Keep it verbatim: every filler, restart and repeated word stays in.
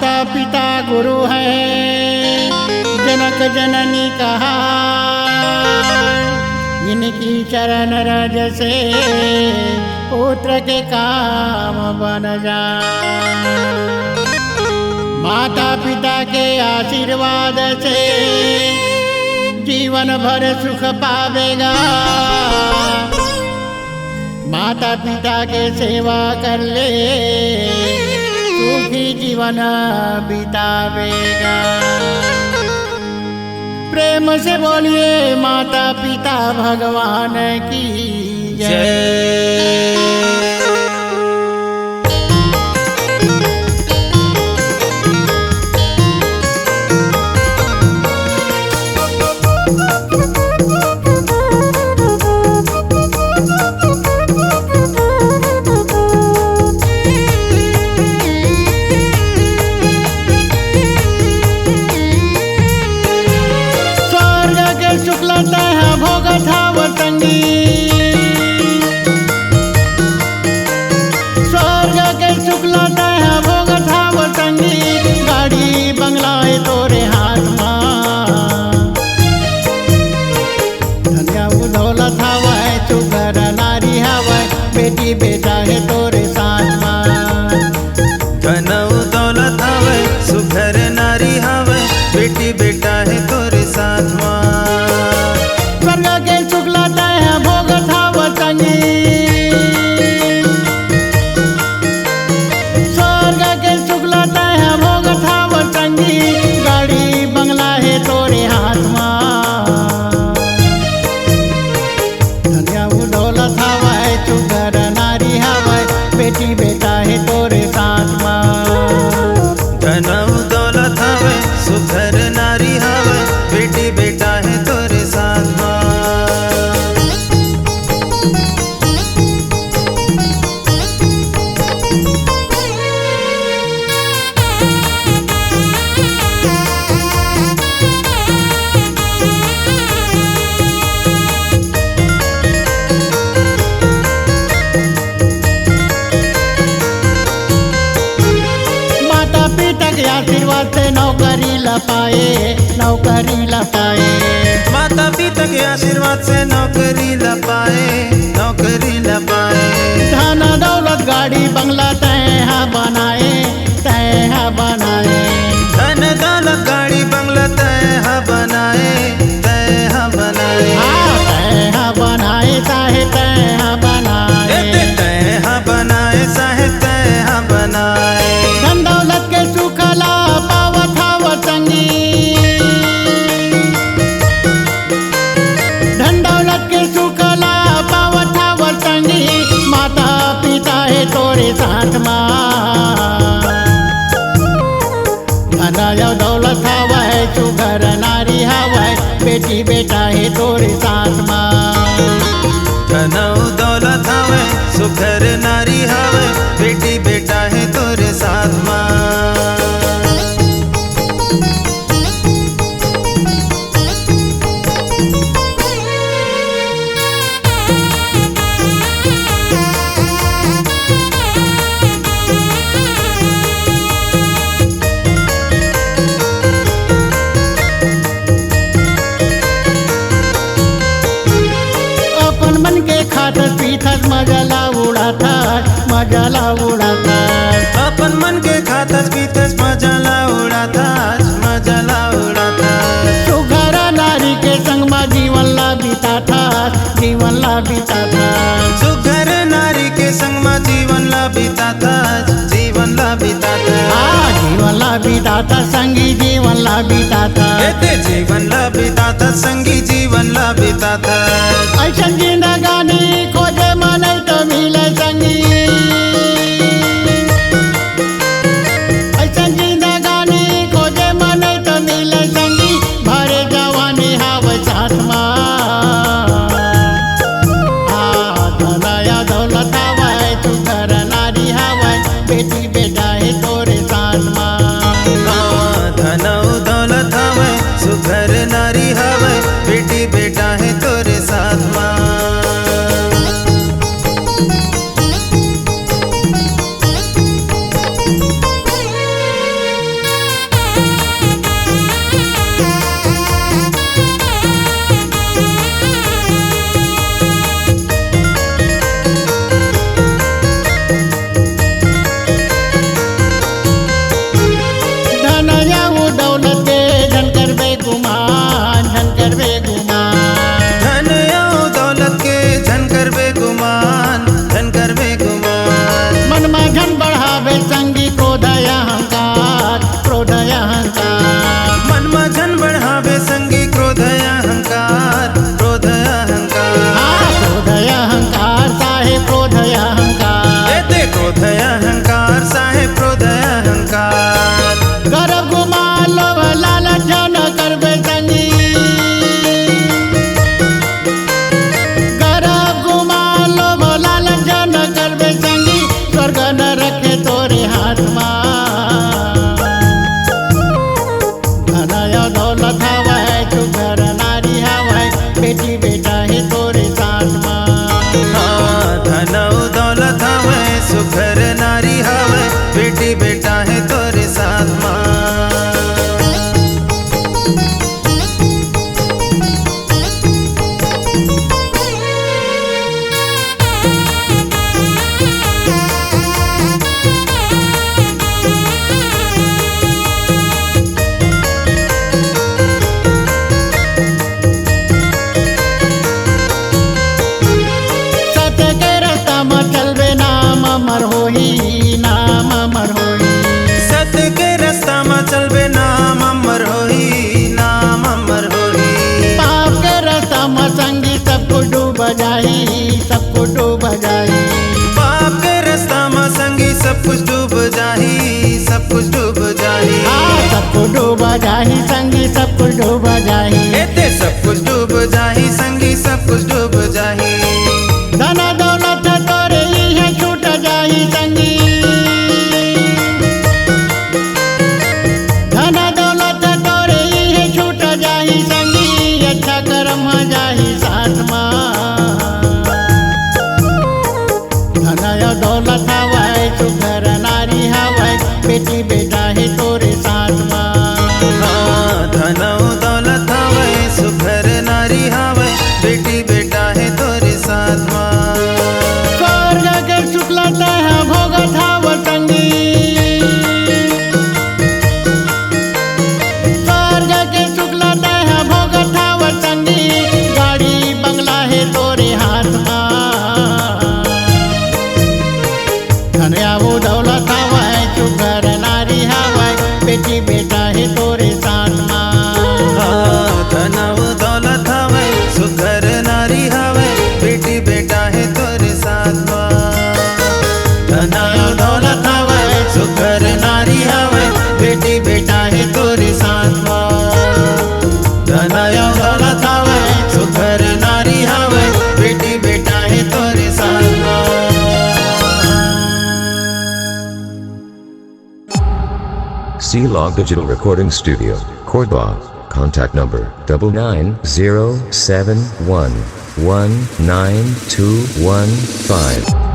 माता पिता गुरु है, जनक जननी कहा, इनकी चरण रज से पुत्र के काम बन जा। माता पिता के आशीर्वाद से जीवन भर सुख पावेगा। माता पिता के सेवा कर ले, सुखी जीवन बितावेगा। प्रेम से बोलिए, माता पिता भगवान की जय। स्वर्ग के सुख ला तैं हा भोगत हव संगी। स्वर्ग के सुख ला तैं हा भोगत हव संगी, गाड़ी बंगला हे तोरे हाथ मा। धन अउ दौलत हवय, सुघर नारी हवय, बेटी बेटा हे तोरे साथ मा। धन अउ दौलत हवय, सुघर नारी हवय, बेटी बेटा हे तोरे साथ मा। स्वर्ग के सुख ला तैं हा भोगत हव संगी। स्वर्ग के सुख ला तैं हा भोगत हव संगी, गाड़ी बंगला हे तोरे हाथ मा। धन अउ दौलत हवय, सुघर नारी हवय, बेटी बेटा हे तोरे साथ मा। धन अउ दौलत हवय, सुघर नारी हवय, बेटी बेटा हे तोरे साथ मा। माता पिता के आशीर्वाद से नौकरी ला पाए, नौकरी ला पाए। माता पिता के आशीर्वाद से नौकरी ला पाए, नौकरी ला पाए। धन दौलत गाड़ी बंगला तैं हा बनाए, तैं हा बनाए। धन दौलत गाड़ी बंगला तैं हा बनाए, तैं हा बनाए। हाँ, तैं हा बनाए, साहेब तैं हा बनाए। ए ते तैं हा बनाए, साहेब तैं हा बनाए। धन दौलत के सुख ला पावत हव संगी। धन दौलत के सुख ला पावत हव संगी, माता पिता हे तोरे साथ मा। धन अउ दौलत हवय, सुघर नारी हवय, बेटी बेटा हे तोरे साथ मा। धन अउ दौलत हवय, सुघर नारी हवय, बेटी बेटा हे तोरे साथ मा। अपन मन के खाथस पीथस, मजा ला उड़ाथस, मजा ला उड़ाथस। अपन मन के खाथस पीथस, मजा ला उड़ाथस, मजा ला उड़ाथस। सुघर नारी के संग मा जीवन ला बिताथस, जीवन ला बिताथस। सुघर नारी के संग मा जीवन ला बिताथस, जीवन ला बिताथस। हाँ, जीवन ला बिताथस, संगी जीवन ला बिताथस। ए ते जीवन ला बिताथस, संगी जीवन ला बिताथस। अइसन जिंदगानी खोजे मनई तो मिले संगी। अइसन जिंदगानी खोजे मनई तो मिले संगी, भरे जवानी हवय साथ मा। आ, धन अउ दौलत हवय, सुघर नारी हवय, बेटी बेटा हे तोरे साथ मा। आ, धन अउ दौलत हवय, सुघर नारी हवय, बेटी बेटा हे तोरे साथ मा। अहंकार साहेब क्रोध अहंकार। गर्व गुमा लोभ लालच झन करबे संगी। गर्व गुमा लोभ लालच झन करबे संगी। स्वर्ग नरक हे तोरे हाथ मा। धन अउ दौलत हवय, सुघर नारी हवय, बेटी बेटा हे तोरे साथ मा। हाँ, धन अउ दौलत हवय, सुघर नारी हवय, बेटी बेटा हे तोरे साथ मा। सत्य के रस्ता म चलबे, नाम अमर होही, नाम अमर होही। सत्य के रस्ता म चलबे, नाम अमर होही, नाम अमर होही। पाप के रस्ता म संगी सब कुछ डूब जाही, सब कुछ डूब जाही। पाप के रस्ता म संगी सब कुछ डूब जाही, सब कुछ डूब जाही। हाँ, सब कुछ डूब जाही संगी, सब कुछ डूब जाही। एते सब कुछ डूब जाही संगी, सब कुछ डूब जाही। धन दौलत तोरे इहे छूट जाही संगी। धन दौलत तोरे इहे छूट जाही संगी, अच्छा कर्म जाही साथ मा। धन अउ दौलत हवय, सुघर नारी हवय, बेटी बेटा हे तोरे साथ मा। हाँ, धन अउ दौलत हवय, सुघर नारी हवय, बेटी बेटा हे तोरे साथ मा। स्वर्ग के सुख ल तैं ह भोगत हव संगी। स्वर्ग के सुख ल तैं ह भोगत हव संगी। गाड़ी बंगला हे तोरे हाथ मा। धन अउ दौलत हवय, सुघर नारी हवय, बेटी बेटा हे तोरे साथ मा। हाँ, धन अउ दौलत हवय, सुघर नारी हवय, बेटी बेटा हे तोरे साथ मा। धन अउ दौलत हवय, सुघर नारी हवय, बेटी बेटा हे तोरे साथ मा। धन अउ दौलत हवय, सुघर नारी हवय, बेटी बेटा हे तोरे साथ मा। C Log Digital Recording Studio, Cordoba. Contact number double nine zero seven one one nine two one five.